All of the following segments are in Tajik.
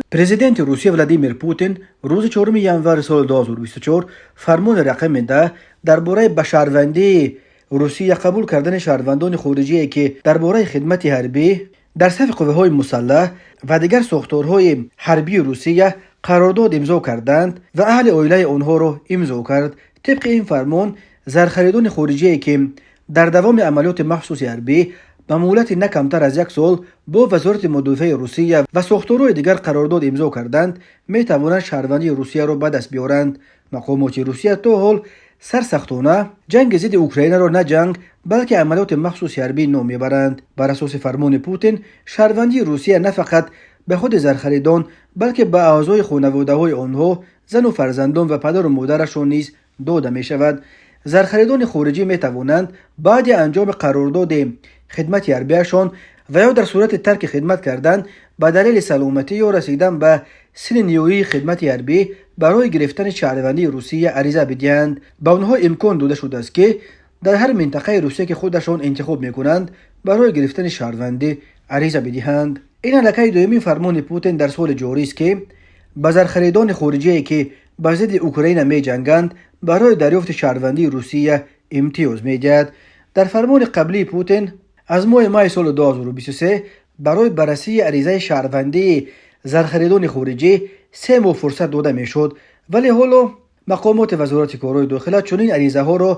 Президенти Русия Владимир Путин рӯзи 4 январи соли 2024 фармони рақами 10 дар бораи ба шаҳрвандии Русия қабул кардани шаҳрвандони хориҷие, ки дар бораи хидмати ҳарбӣ дар сафи қувваҳои мусаллаҳ ва дигар сохторҳои ҳарбии Русия қарордод имзо карданд ва аҳли оилаи онҳоро имзо кард. Тибқи ин фармон, зархаридони хориҷие, ки дар давоми амалиёти махсуси ҳарбӣ ба муҳлати на камтар аз як сол бо Вазорати мудофиаи Русия ва сохторҳои дигар қарордод имзо карданд, метавонанд шаҳрвандии Русияро ба даст биёранд. Мақомоти Русия то ҳол сарсахтона ҷанги зидди Украинаро на ҷанг, балки амалиёти махсуси ҳарбӣ ном мебаранд. Бар асоси фармони Путин, шаҳрвандии Русия на фақат ба худи зархаридон, балки ба аъзои хонаводаҳои онҳо, зану фарзандон ва падару модарашон низ дода мешавад. Зархаридони хориҷӣ метавонанд баъди анҷоми қарордоди хидмати ҳарбиашон ва ё дар сурати тарки хидмат кардан ба далели саломатӣ ё расидан ба синни ниҳоии хидмати ҳарбӣ барои гирифтани шаҳрвандии Русия ариза бидиҳанд. Ба онҳо имкон дода шудааст, ки дар ҳар минтақаи Русия, ки худашон интихоб мекунанд, барои гирифтани шаҳрвандӣ ариза бидиҳанд. Ин аллакай дуюмин фармони Путин дар соли ҷорист, ки ба зархаридони хориҷие, ки ба зидди Украина меҷанганд, барои дарёфти шаҳрвандии Русия имтиёз медиҳад. Дар фармони қаблии Путин аз моҳи майи соли 2023 барои баррасии аризаи шаҳрвандии зархаридони хориҷӣ 3 моҳ фурсат дода мешуд, вале ҳоло мақомоти Вазорати корҳои дохила чунин аризаҳоро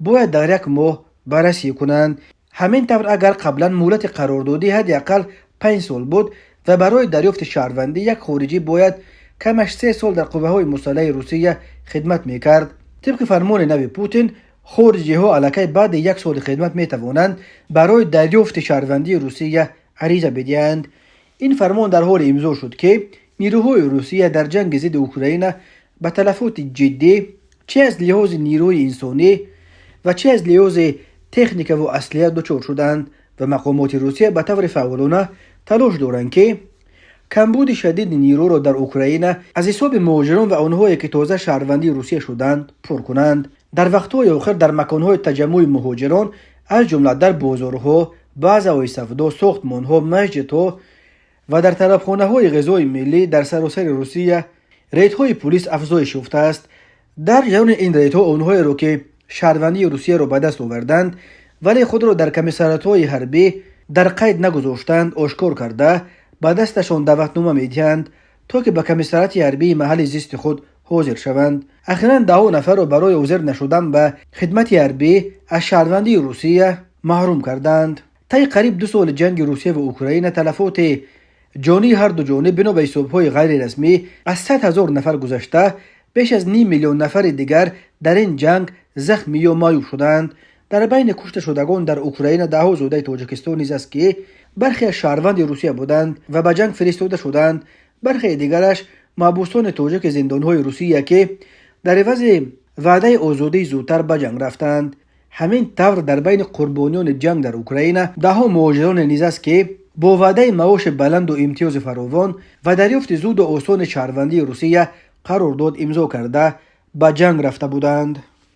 бояд дар як моҳ баррасӣ кунанд. Ҳамин тавр, агар қаблан муҳлати қарордодӣ ҳадди ақал 5 сол буд ва барои дарёфти шаҳрвандӣ як хориҷӣ бояд камаш 3 сол дар қувваҳои мусаллаҳи Русия хидмат мекард, тибқи фармони нави Путин хориҷиҳо аллакай баъди як соли хидмат метавонанд барои дарёфти шаҳрвандии Русия ариза бидиҳанд. Ин фармон дар ҳоле имзо шуд, ки нирӯҳои Русия дар ҷанги зидди Украина ба талафоти ҷиддӣ, чи аз лиҳози нирӯи инсонӣ ва чи аз лиҳози техникаву аслиҳа, дучор шуданд ва мақомоти Русия ба таври фаъолона талош доранд, ки камбуди шадиди нирӯро дар Украина аз ҳисоби муҳоҷирон ва онҳое, ки тоза шаҳрвандии Русия шуданд, пур кунанд. Дар вақтҳои охир дар маконҳои таҷаммуи муҳоҷирон, аз ҷумла дар бозорҳо, базаҳои савдо, сохтмонҳо, масҷидҳо ва дар тарабхонаҳои ғизои миллӣ дар саросари Русия рейдҳои пулис афзоиш ёфтааст. Дар ҷараёни ин рейдҳо онҳоеро, ки шаҳрвандии Русияро ба даст оварданд, вале худро дар комиссариатҳои ҳарбӣ дар қайд нагузоштанд, ошкор карда, ба дасташон даъватнома медиҳанд, то ки ба комиссариати ҳарбии маҳалли зисти худ ҳозир шаванд. Ахиран даҳо нафарро барои ҳозир нашудан ба хидмати ҳарбӣ аз шаҳрвандии Русия маҳрум карданд. Таи қариб 2 соли ҷанги Русия ва Украина талафоти ҷонии ҳарду ҷониб бино ба ҳисобҳои ғайрирасмӣ аз 100 000 нафар гузашта, беш аз ним миллион нафари дигар дар ин ҷанг захмӣ ё маъюб шуданд. Дар байни кушташудагон дар Украина даҳҳо зодаи Тоҷикистон низ аст, ки бархе аз шаҳрванди Русия буданд ва ба ҷанг фиристода шуданд, бархеи дигараш маҳбусони тоҷики зиндонҳои Русия, ки дар ивази ваъдаи озодии зудтар ба ҷанг рафтанд. Ҳамин тавр, дар байни қурбониёни ҷанг дар Украина даҳҳо муҳоҷироне низ аст, ки бо ваъдаи маоши баланду имтиёзи фаровон ва дарёфти зуду осони шаҳрвандии Русия қарордод имзо карда, ба ҷанг рафта буданд.